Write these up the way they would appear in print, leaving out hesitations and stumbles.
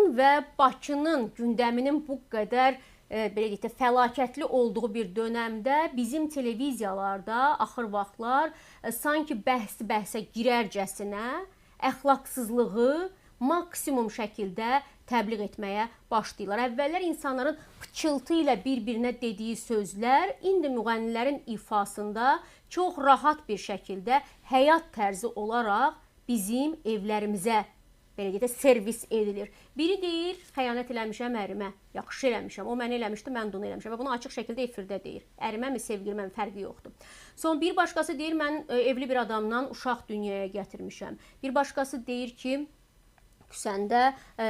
Bakının və Bakının gündəminin bu qədər belə deyək də fəlakətli olduğu bir dönəmdə bizim televiziyalarda axır vaxtlar sanki bəhs-bəhsə girərcəsinə əxlaqsızlığı maksimum şəkildə təbliğ etməyə başlayırlar. Əvvəllər insanların pıçıltı ilə bir-birinə dediyi sözlər indi müğənnilərin ifasında çox rahat bir şəkildə həyat tərzi olaraq bizim evlərimizə belə deyək də servis edilir. Biri deyir, xəyanət eləmişəm ərimə, yaxşı eləmişəm, o mənə eləmişdi, mən də onu eləmişəm və bunu açıq şəkildə efirdə deyir. Əriməmi, sevgiliməmi fərqi yoxdur. Son bir başqası deyir, mən evli bir adamdan uşaq dünyaya gətirmişəm. Bir başqası deyir ki, küsəndə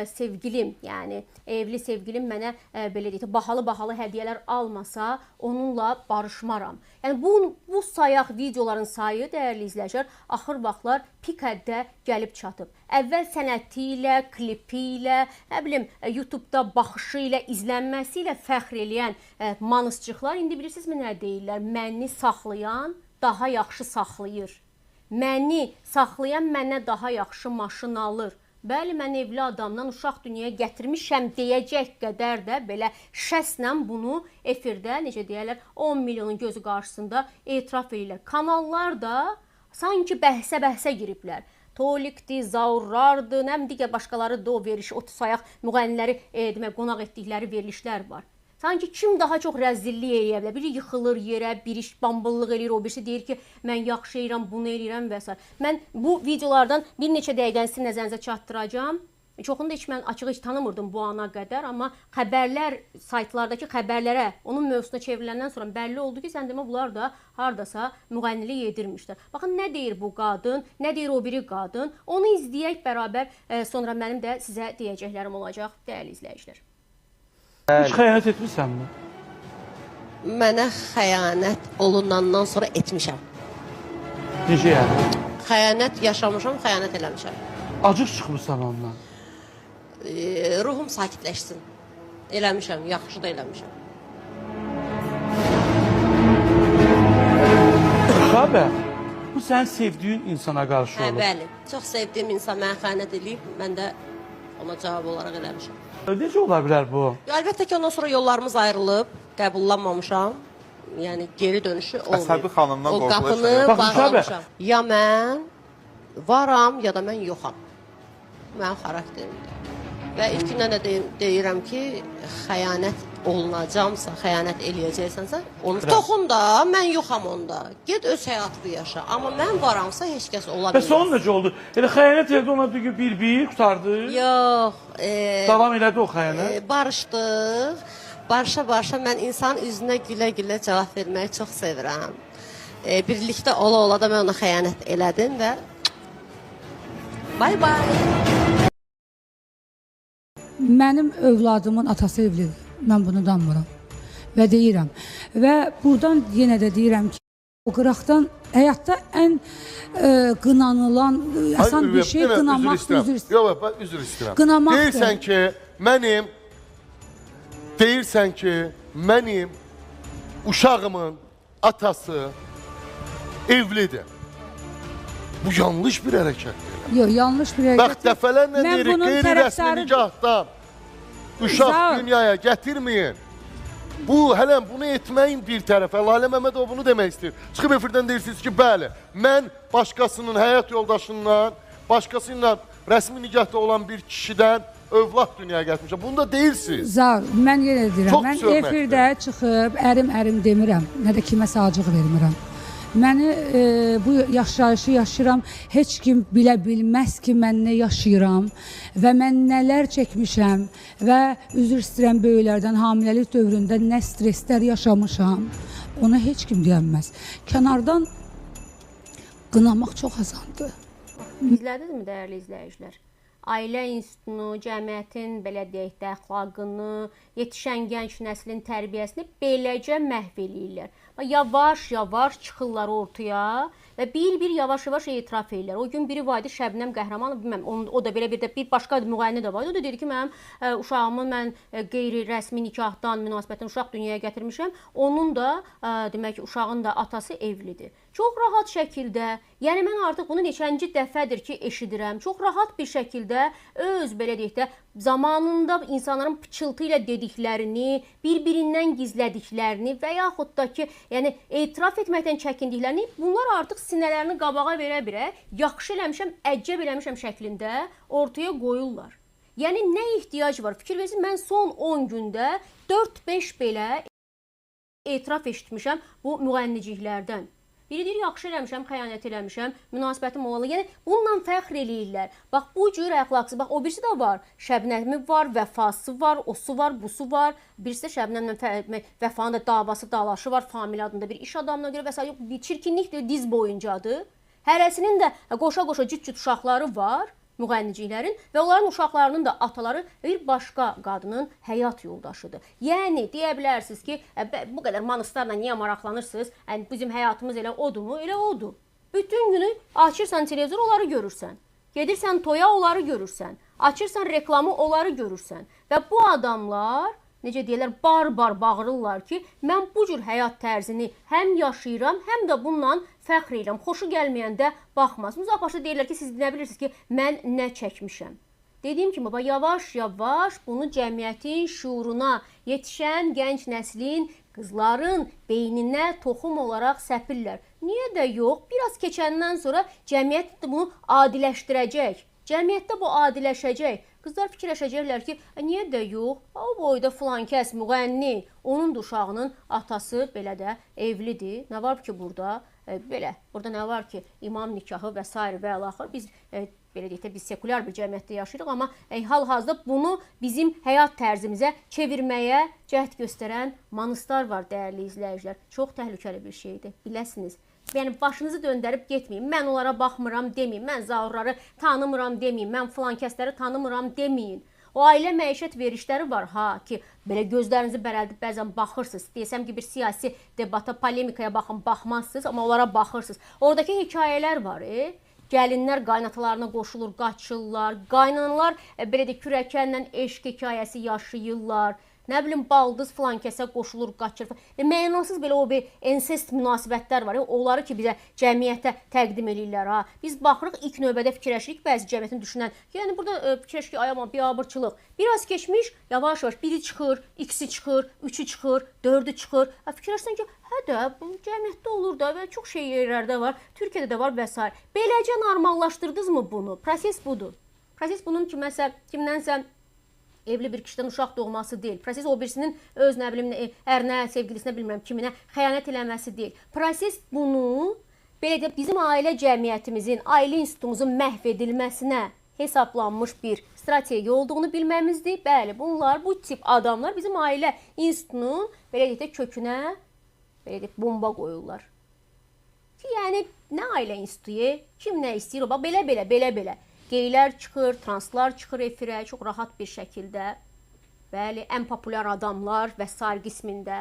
sevgilim, yəni evli sevgilim mənə belə deyək də bahalı-bahalı hədiyyələr almasa, onunla barışmaram. Yəni bu sayaq videoların sayı, dəyərli izləyicilər, axır vaxtlar pik həddə gəlib çatıb. Əvvəl sənəti ilə, klipi ilə, nə bilim, YouTube-da baxışı ilə, izlənməsi ilə fəxr eləyən manısçıqlar indi bilirsinizmi nə deyirlər? Məni saxlayan daha yaxşı saxlayır. Məni saxlayan mənə daha yaxşı maşın alır. Bəli, mən evli adamdan uşaq dünyaya gətirmişəm deyəcək qədər də belə şəslə bunu efirdə, necə deyərlər, 10 milyonun gözü qarşısında etiraf edirlər. Kanallar da sanki bəhsə-bəhsə giriblər. Tolikdir, Zaurlardır, nə bilim, digər başqaları da o veriliş, o sayaq müğənniləri demək, qonaq etdikləri verilişlər var. Sanki kim daha çox rəzillik eləyə bilər? Biri yıxılır yerə, biri bambıllıq eləyir, o birisi deyir ki, mən yaxşı eləyirəm, bunu eləyirəm və s. Mən bu videolardan bir neçə dəqiqəni sizin nəzərinizə çatdıracağam. Çoxunu da heç mən açığı heç tanımırdım bu ana qədər, amma xəbərlər, saytlardakı xəbərlərə, onun mövzusuna çevriləndən sonra bəlli oldu ki, sən demə bunlar da hardasa müğənnilik edirmişlər. Baxın, nə deyir bu qadın, nə deyir o biri qadın, onu izləyək bərabər, sonra mənim də sizə deyəcəklərim olacaq, dəyərli izləyicilər. Heç xəyanət etmisənmi? Mənə xəyanət olunandan sonra etmişəm. Necə yəni? Xəyanət yaşamışam, xəyanət eləmişəm. Acıq çıxmısan ondan? Ruhum sakitləşsin. Eləmişəm, yaxşı da eləmişəm. Nüşabə, bu sən sevdiyin insana qarşı olub. Bəli, çox sevdiyim insan mənə xəyanət eləyib, mən də ona cavab olaraq eləmişəm. Necə ola bilər bu? Əlbəttə ki, ondan sonra yollarımız ayrılıb, qəbullanmamışam. Yəni, geri dönüşü olmayıb. Əsəbi xanımdan o qorxulur. qapını bağlamışam. Ya mən varam, ya da mən yoxam. Mənim xarakterimdir. Və ilk gündən də deyirəm ki, xəyanət olunacamsa, xəyanət eləyəcəksənsə, onu toxun da, mən yoxam onda. Get öz həyatını yaşa. Amma mən varamsa heç kəs ola bilməz. Bəs onun necə oldu? Elə xəyanət elədi, ona bir gün bir-bir qurtardı. Yox. Davam elədi o xəyanət? Barışdıq. Barışa-barışa mən insanın üzünə gülə-gülə cavab verməyi çox sevirəm. Birlikdə ola-ola da mən ona xəyanət elədim və bay-bay. Mənim övladımın atası evlidir. Mən bunu danmıram və deyirəm. Və buradan yenə də deyirəm ki, o qıraqdan həyatda ən qınanılan, asan bir şey qınamaq, üzr istəyirəm. Yox, bax, üzr istəyirəm. Qınamaqdır. Deyirsən ki, mənim uşağımın atası evlidir. Bu yanlış bir hərəkətdir. Yox, yanlış bir hərəkətdir. Bax, dəfələrlə deyirik, qeyri-rəsmi nikahdan uşaq dünyaya gətirməyin. Bu, hələ bunu etməyin bir tərəfə. Lalə Məmmədova bunu demək istəyir. Çıxıb efirdən deyirsiniz ki, bəli, mən başqasının həyat yoldaşından, başqası ilə rəsmi nikahda olan bir kişidən övlad dünyaya gətirmişəm. Bunu da deyirsiniz. Zaur, mən yenə deyirəm, mən efirdə çıxıb ərim-ərim demirəm, nə də kiməsə acıq vermirəm. Məni bu yaşayışı yaşayıram, heç kim bilə bilməz ki, mən nə yaşayıram və mən nələr çəkmişəm və üzr istəyirəm böyüklərdən, hamiləlik dövründə nə streslər yaşamışam, ona heç kim deyənməz. Kənardan qınamaq çox asandır. İzlədinizmi dəyərli izləyicilər? Ailə institutunu, cəmiyyətin, belə deyək də, əxlaqını, yetişən gənc nəslin tərbiyəsini beləcə məhv eləyirlər. Yavaş-yavaş çıxırlar ortaya və bir-bir yavaş-yavaş etiraf edirlər. O gün biri var idi, Şəbnəm Qəhrəmanov, bilməm, o da belə bir də bir başqa müğənni də var idi. O da dedi ki, mənim uşağımı mən qeyri-rəsmi nikahdan, münasibətdən uşaq dünyaya gətirmişəm. Onun da, demək ki, uşağın da atası evlidir. Çox rahat şəkildə, yəni mən artıq bunu neçənci dəfədir ki, eşidirəm. Çox rahat bir şəkildə öz, belə deyək də, zamanında insanların pıçıltı ilə dediklərini, bir-birindən gizlədiklərini və yaxud da ki, yəni etiraf etməkdən çəkindiklərini, bunlar artıq sinələrini qabağa verə-verə, yaxşı eləmişəm, əcəb eləmişəm şəklində ortaya qoyurlar. Yəni nə ehtiyac var? Fikir versin, mən son 10 gündə 4-5 belə etiraf eşitmişəm bu müğənniciklərdən. Biri deyir, yaxşı eləmişəm, xəyanət eləmişəm, münasibətim olalı. Yəni, bununla fəxr eləyirlər. Bax, bu cür əxlaqsız. Bax, o birisi də var. Şəbnəmi var, Vəfası var, osu var, busu var. Birisi də Şəbnəmlə Vəfanın da davası, dalaşı var. Famil adında bir iş adamına görə və s. Yox, bir çirkinlik diz boyuncadır. Hərəsinin də qoşa-qoşa cüt-cüt uşaqları var, müğənniciklərin və onların uşaqlarının da ataları bir başqa qadının həyat yoldaşıdır. Yəni, deyə bilərsiniz ki, bu qədər manistlarla niyə maraqlanırsınız? Yəni, bizim həyatımız elə odurmu? Elə odur. Bütün günü açırsan televizor, onları görürsən. Gedirsən toya, onları görürsən. Açırsan reklamı, onları görürsən. Və bu adamlar, necə deyirlər, bar-bar bağırırlar ki, mən bu cür həyat tərzini həm yaşayıram, həm də bununla fəxr edirəm. Xoşu gəlməyəndə baxmasın. Uzaq başda deyirlər ki, siz nə bilirsiniz ki, mən nə çəkmişəm. Dediyim kimi, yavaş-yavaş bunu cəmiyyətin şuuruna yetişən gənc nəslin, qızların beyninə toxum olaraq səpirlər. Niyə də yox? Biraz keçəndən sonra cəmiyyət bunu adiləşdirəcək. Cəmiyyətdə bu adiləşəcək. Qızlar fikirləşəcəklər ki, niyə də yox, o boyda filan kəs müğənni, onun da uşağının atası belə də evlidir. Nə var ki burada? Belə, burada nə var ki, imam nikahı və s. və əlaxır. Biz, belə deyək də, biz sekulyar bir cəmiyyətdə yaşayırıq, amma hal-hazırda bunu bizim həyat tərzimizə çevirməyə cəhd göstərən manistlar var, dəyərli izləyicilər. Çox təhlükəli bir şeydir, biləsiniz. Yəni, başınızı döndərib getməyin, mən onlara baxmıram deməyin, mən zaurları tanımıram deməyin, mən filan kəsləri tanımıram deməyin. O ailə məişət verişləri var ha ki, belə gözlərinizi bərəldib bəzən baxırsınız. Desəm ki, bir siyasi debata, polemikaya baxın, baxmazsınız, amma onlara baxırsınız. Oradakı hekayələr var, gəlinlər qaynatalarına qoşulur, qaçırlar, qaynanalar belə də kürəkənlə eşq hekayəsi yaşayırlar. Nə bilim, baldız filan kəsə qoşulur, qaçır. Mənasız belə o bir ensest münasibətlər var. Onları ki, bizə cəmiyyətə təqdim eləyirlər. Ha. Biz baxırıq, ilk növbədə fikirləşirik bəzi cəmiyyətin düşünən. Yəni, burada fikirləşirik ki, ay aman, biabırçılıq. Biraz keçmiş, yavaş-yavaş biri çıxır, ikisi çıxır, üçü çıxır, dördü çıxır. Fikirləşsən ki, hə də, bu cəmiyyətdə olur da və çox şey yerlərdə var, Türkiyədə də var və s. Beləcə normallaşdırdınız mı bunu? Proses budur. Proses bunun kiməsə, kimdənsə evli bir kişidən uşaq doğması deyil. Proses o birisinin öz, nə bilim, ərinə, sevgilisinə, bilmirəm kiminə xəyanət eləməsi deyil. Proses bunu, belə deyək, bizim ailə cəmiyyətimizin, ailə institutumuzun məhv edilməsinə hesablanmış bir strategiya olduğunu bilməmizdir. Bəli, bunlar, bu tip adamlar bizim ailə institutunun, belə deyək də, kökünə, belə deyək, bomba qoyurlar. Ki, yəni, nə ailə institutu, kim nə istəyir, o, belə, belə, belə, belə. Geylər çıxır, translar çıxır efirə çox rahat bir şəkildə. Bəli, ən populyar adamlar və sair qismində.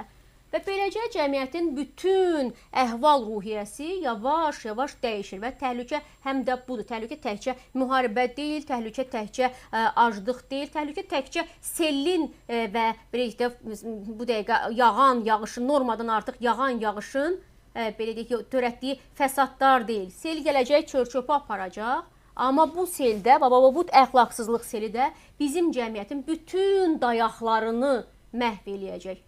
Və beləcə cəmiyyətin bütün əhval-ruhiyyəsi yavaş-yavaş dəyişir və təhlükə həm də budur. Təhlükə təkcə müharibə deyil, təhlükə təkcə aclıq deyil, təhlükə təkcə sellin və belə deyək də, bu dəqiqə yağan yağışın, normadan artıq yağan yağışın belə deyək ki, törətdiyi fəsadlar deyil. Sel gələcək, çör-çöpü aparacaq. Amma bu seldə, baba, bu əxlaqsızlıq seli də bizim cəmiyyətin bütün dayaqlarını məhv eləyəcək.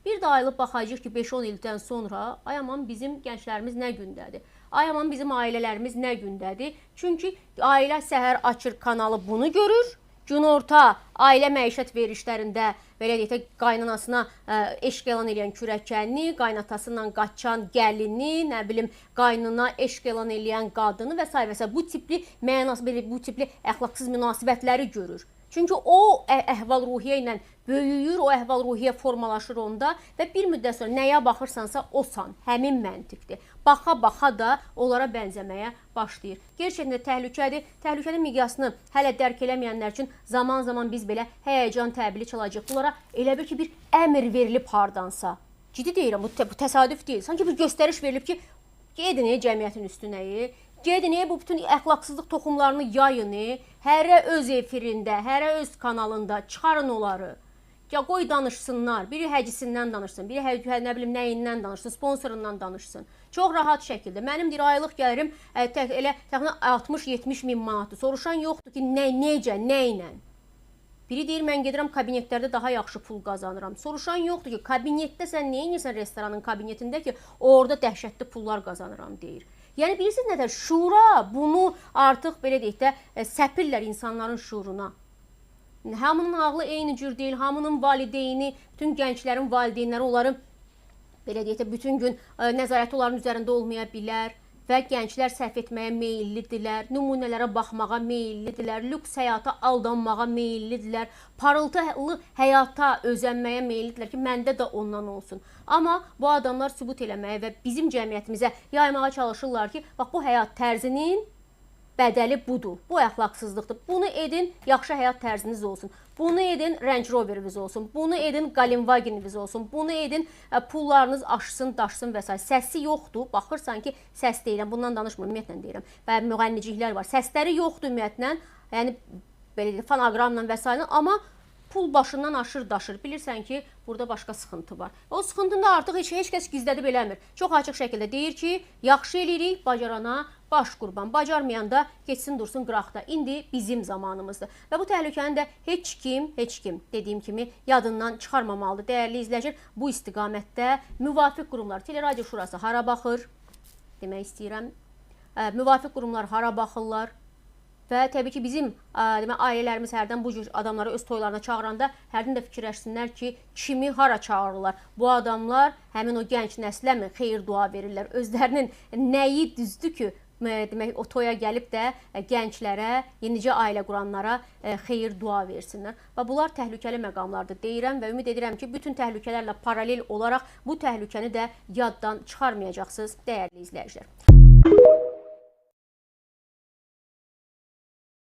Bir də ayılıb baxacaq ki, 5-10 ildən sonra, ay aman bizim gənclərimiz nə gündədir? Ay aman bizim ailələrimiz nə gündədir? Çünki ailə səhər açır kanalı bunu görür, günorta ailə məişət verişlərində, belə deyək də, qaynanasına eşq elan eləyən kürəkənni, qaynatasından qaçan gəlini, nə bilim, qaynına eşq elan eləyən qadını və s. və s. Bu tipli mənası, belə bu tipli əxlaqsız münasibətləri görür. Çünki o əhval-ruhiyyə ilə böyüyür, o əhval-ruhiyyə formalaşır onda və bir müddət sonra nəyə baxırsansa osan, həmin məntiqdir. Baxa-baxa da onlara bənzəməyə başlayır. Gerçəkdən də təhlükədir. Təhlükənin miqyasını hələ dərk eləməyənlər üçün zaman-zaman biz belə həyəcan təbili çalacaq. Bunlara elə bil ki, bir əmr verilib hardansa. Ciddi deyirəm, bu təsadüf deyil. Sanki bir göstəriş verilib ki, gedin cəmiyyətin üstünə, gedin bu bütün əxlaqsızlıq toxumlarını yayın, hərə öz efirində, hərə öz kanalında çıxarın onları. Ya qoy danışsınlar, biri həcisindən danışsın, biri nə bilim nəyindən danışsın, sponsorundan danışsın. Çox rahat şəkildə. Mənim deyir aylıq gəlirim elə təxminən 60-70 min manatdır. Soruşan yoxdur ki, nə, necə, nə ilə. Biri deyir, mən gedirəm kabinetlərdə daha yaxşı pul qazanıram. Soruşan yoxdur ki, kabinetdə sən nə edirsən restoranın kabinetində ki, orada dəhşətli pullar qazanıram deyir. Yəni bilirsiniz nətər, şura bunu artıq belə deyək də səpirlər insanların şuuruna. Hamının ağlı eyni cür deyil, hamının valideyni, bütün gənclərin valideynləri onları belə deyək də bütün gün nəzarəti onların üzərində olmaya bilər və gənclər səhv etməyə meyillidirlər, nümunələrə baxmağa meyillidirlər, lüks həyata aldanmağa meyillidirlər, parıltılı həyata özənməyə meyillidirlər ki, məndə də ondan olsun. Amma bu adamlar sübut eləməyə və bizim cəmiyyətimizə yaymağa çalışırlar ki, bax bu həyat tərzinin bədəli budur, bu əxlaqsızlıqdır. Bunu edin, yaxşı həyat tərziniz olsun. Bunu edin, Range Rover'iniz olsun. Bunu edin, Galinvagin'iniz olsun. Bunu edin, pullarınız aşsın, daşsın və s. Səsi yoxdur. Baxırsan ki, səs deyiləm. Bundan danışmıram, ümumiyyətlə deyirəm. Və müğənniciklər var. Səsləri yoxdur ümumiyyətlə. Yəni, belə deyək, fonoqramla və s. Amma pul başından aşır, daşır. Bilirsən ki, burada başqa sıxıntı var. O sıxıntını da artıq heç kəs gizlədib eləmir. Çox açıq şəkildə deyir ki, yaxşı eləyirik, bacarana baş qurban, bacarmayan da keçsin dursun qıraqda. İndi bizim zamanımızdır. Və bu təhlükəni də heç kim dediyim kimi yadından çıxarmamalıdır. Dəyərli izləyicilər, bu istiqamətdə müvafiq qurumlar, Teleradio Şurası hara baxır demək istəyirəm. Müvafiq qurumlar hara baxırlar? Və təbii ki, bizim demək, ailələrimiz hərdən bu cür adamları öz toylarına çağıranda hərdən də fikirləşsinlər ki, kimi hara çağırırlar. Bu adamlar həmin o gənc nəslə mi xeyir dua verirlər? Özlərinin nəyi düzdür ki, demək, o toya gəlib də gənclərə, yenicə ailə quranlara xeyir dua versinlər. Və bunlar təhlükəli məqamlardır deyirəm və ümid edirəm ki, bütün təhlükələrlə paralel olaraq bu təhlükəni də yaddan çıxarmayacaqsınız, dəyərli izləyicilər.